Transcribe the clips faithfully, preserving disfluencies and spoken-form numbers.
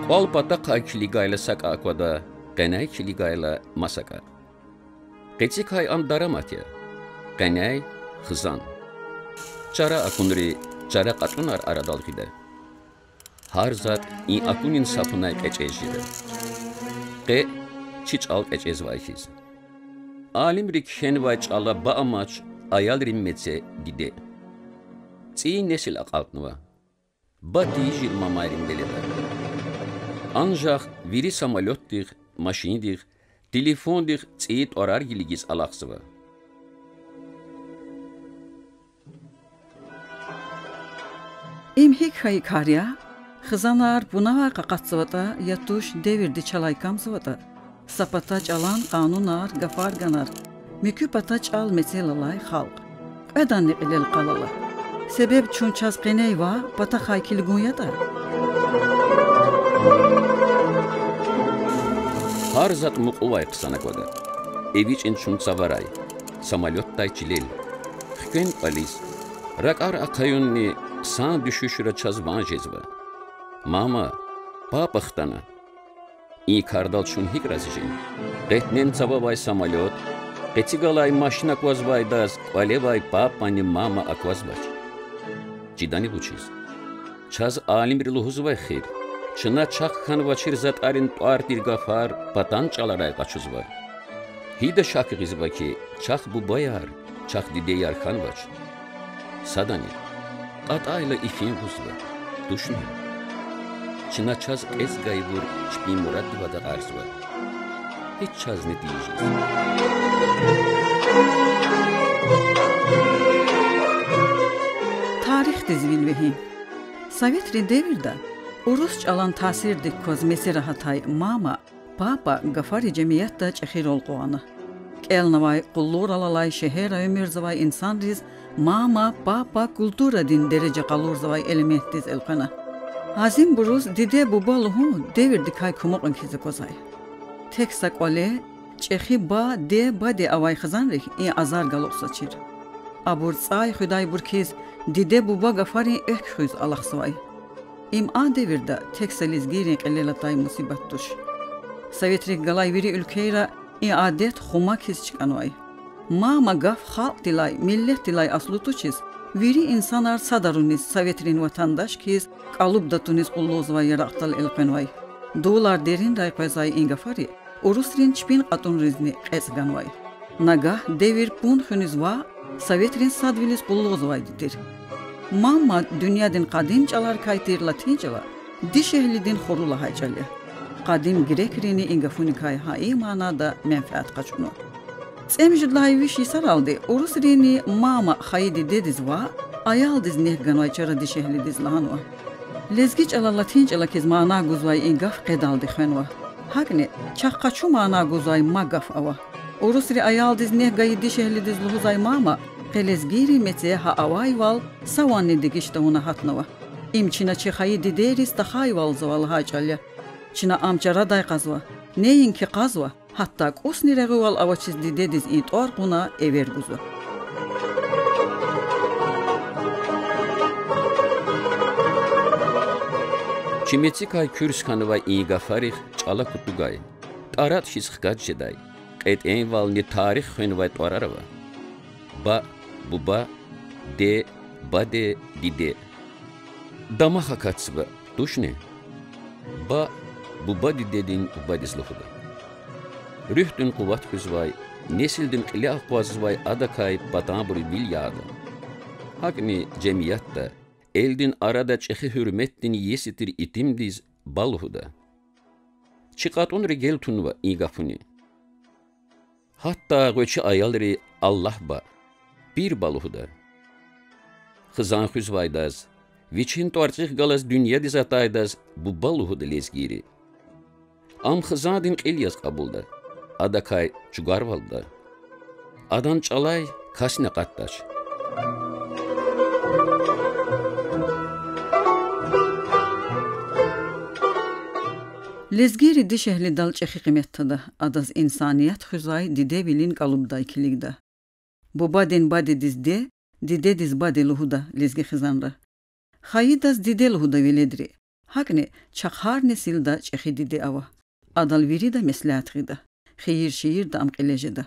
КӀвал патахъай килигайла сакӀа аквада, къеняй килигайла масакӀа. Къецикай ам дарамат я, къеняй— хизан. Чара акунри чара кьатӀунар арадал гъида. Гьар затӀ и акунин сафунай кьечӀез жеда. Къе— чи чӀал кьечӀезвай хьиз. Алимри кхьенвай чӀала ба амач, аялрин мецел— диде. ЦӀийи несил акьалтнава. Ба тийижир мамайрин веледа. Анжах вири самолётдихъ, машиндихъ, телефондихъ цӀийи тӀварар гилигиз алахъзава. Им гьикӀ хьайи кар я? Хизанар пунавай къакъатзаватӀа, я туш, девирди чалай камзаватӀа, са пата чӀалан къанунар, гафар ганар, муькуь пата чӀал мецел алай халкь. Кьведанни кьилел къал ала. Себеб чун чаз къеняй ваъ, патахъай килигун ятӀа? Гьар затӀ мукьувай хъсан аквада. ЭвичӀин чун цаварай, самолётдай чилел, хквен кӀвализ, ракӀар ахъаюнни хъсан дуьшуьшра чаз ван жезва: Мама, папа хтана. И кардал чун гьикӀ рази жен? Къетнен цававай самолёт, къеци галай машин аквазвайдаз кӀвалевай папани мама аквазвач. Чидани вучиз? Чаз алимри лугьузвай хьи, чна чахъ хьанвачир затӀарин тӀвар тир гафар патан чӀаларай къачузва. Гьида шак гъизва хьи, чахъ бубаяр, чахъ дидеяр хьанвач? Садани, кьатӀайла ифин гузва, тушни? Чна чаз кьецӀ гайибур чпин мураддивай акьазва. Гьич чазни тийижиз. Тарихдиз вил вегьин. Советрин девирда урус чӀалан таъсирдик кваз мецера гьатай мама, папа гафари жемиятда чӀехи рол къугъвана. КӀелнавай, къуллугърал алай, шегьерра уьмуьрзавай инсанриз мама, папа культурадин дережа къалурзавай элементдиз элкъвена. Гьазинбуруз диде-буба лугьун девирдикай кумукьун хьиз аквазвай. Тек са кӀвале чӀехи ба, де, баде авай хизанрихъ и азар галукьзавачир. Абур цӀай хуьдайбур хьиз диде-буба гафарин экв хуьз алахъзавай. Им а девирда тек са лезгийрин кьилел атай мусибат туш. Советрихъ галай вири уьлквейра и адет хъумакиз чкӀанвай. Мама гаф халкьдилай, миллетдилай аслу тушиз, вири инсанар садаруниз советрин ватандаш хьиз кӀалубда туниз къуллугъзавай яракьдал элкъвенвай. Дувулар деринрай къвезвай и гафари урусрин чпин кьатӀунризни кьецӀ ганвай. Нагагь девир пун хуьниз ваъ, советрин садвилиз къуллугъзавайди тир. Мама дуьньядин къадим чӀаларикай тир латин чӀала дишегьлидин хуру лагьай чӀал я. Къадим грекрини и гафуникай гьа и манада менфят къачуна. ЦӀемуьжуьд лагьай виш йисаралди урусрини мама хайи дидедиз ваъ, аялдиз нек ганвай чара дишегьлидиз лагьанва. Лезги чӀала латин чӀала хьиз мана гузвай и гаф къедалди хвенва. ГьакӀни чахъ къачу мана гузвай ма гаф ава. Урусри аялдиз нек гайи дишегьлидиз лугьузвай мама къе лезгийрин мецел гьа авайвал са ванни дегиш тавуна гьатнава. Им чна чи хайи дидейриз тахайвалзава лагьай чӀал я. Чна ам чарадай кьазва, неинки кьазва, гьатта кӀусни регъуьвал авачиз дидедиз и тӀвар кьуна эвер гузва. Чи мецикай куьрс хьанвай и гафарихъ чӀала кутугай, тӀаратӀ хьиз хкаж жедай, кьетӀенвални тарих хвенвай тӀварар ава: ба, буба, де, баде, диде. Дамах акатзава, тушни? Ба буба-дидедин бубадиз лугьуда. Руьгьдин къуват хуьзвай, несилдин кьиле акъвазнавай адакай патанбуру вил ягъда. ГьакӀни жемиятда, элдин арада чӀехи гьуьрметдин иеси тир итимдиз ба лугьуда. Чи кьатӀунри гел тунва и гафуни. Гьатта гъвечӀи аялри Аллагь ба, пир ба лугьуда. Хизан хуьзвайдаз, вичин тӀварцӀихъ галаз дуьньядиз атайдаз буба лугьуда лезгийри. Ам хизандин кьил яз кьабулда, адакай чугварвалда. Адан чӀалай касни акъатдач. Лезгийри дишегьлидал чӀехи къимет тада, адаз инсаният хуьзвай дидевилин кӀалубдай килигда. Бубадин бадедиз де, дидедиз баде лугьуда лезги хизанра. Хайидаз диде лугьуда веледри. ГьакӀни чахъ гьар несилда чӀехи диде ава. Адал вирида меслят гъида, хийир-шийирда ам кьиле жеда.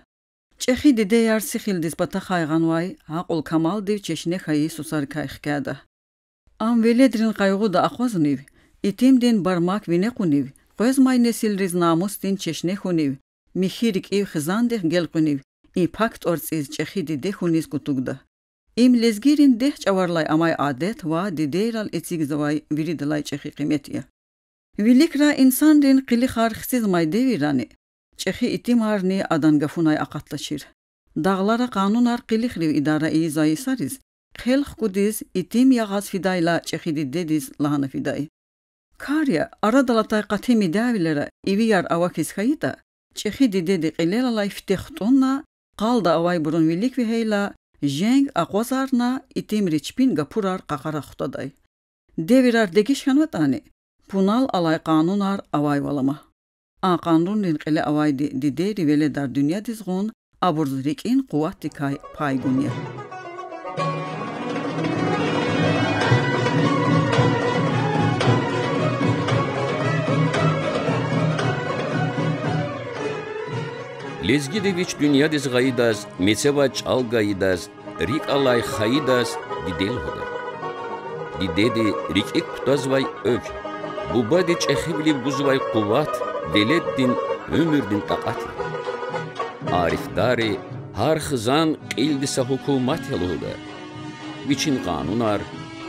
ЧӀехи дидеяр сихилдиз патахъай гъанвай, акьул-камалдив чешне хьайи сусарикай хкяда. Ам веледрин къайгъуда акъвазнив, итимдин бармак вине кьунив, къвезмай несилриз намусдин чешне хьунив, михьи рикӀив хизандихъ гелкъуьнив и пак тӀварцӀиз чӀехи диде хьуниз кутугда. Им лезгийрин дегь чӀаварилай амай адет ва дидейрал эцигзавай виридалай чӀехи къимет я. Виликра инсанрин къилихар хцизмай девирани, чӀехи итимарни адан гафунай акъатдачир. Дагълара къанунар къилихрив идара ийизвай йисариз, хъел хкудиз, итим ягъаз фидайла чӀехи дидедиз лагьана фидай. Кар я, арадал атай къати мидявилера ивияр авахьиз хьайитӀа, чӀехи дидеди кьилел алай фите хтӀунна, къалда авайбурун вилик вегьейла, женг акъвазарна, итимри чпин гапурар къакъара хутадай. Девирар дегиш хьанватӀани, пунал алай къанунар авайвал ама. А къанунрин кьиле авайди дидейри веледар дуьньядиз гъун, абуруз рикӀин къуватдикай пай гун я. Лезгиди вич дуьньядиз гъайидаз, мецевай чӀал гайидаз, рикӀ алай хайидаз диде лугьуда. Дидеди рикӀик кутазвай экв, бубади чӀехивилив гузвай къуват веледдин уьмуьрдин такьат я. Арифдари гьар хизан кьилди са гьукумат я лугьуда. Вичин къанунар,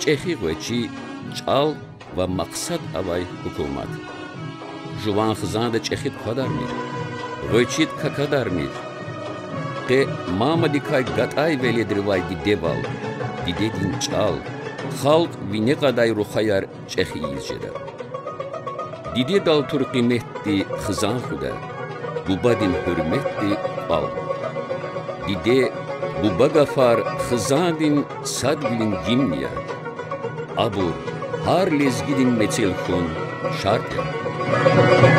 чӀехи гъвечӀи, чӀал ва макьсад авай гьукумат. Жуван хизанда чӀехиди квадармир, гъвечӀиди какадармир. Къе мамадикай гатӀай веледривай дидевал, дидедин чӀал, халкь вине кьадай рухваяр чӀехи ийиз жеда. Дидедал тур къиметди хизан хуьда, бубадин гьуьрметди кӀвал. Диде, буба гафар хизандин садвилин гимн я. Абур гьар лезгидин мецел хьун шарт я.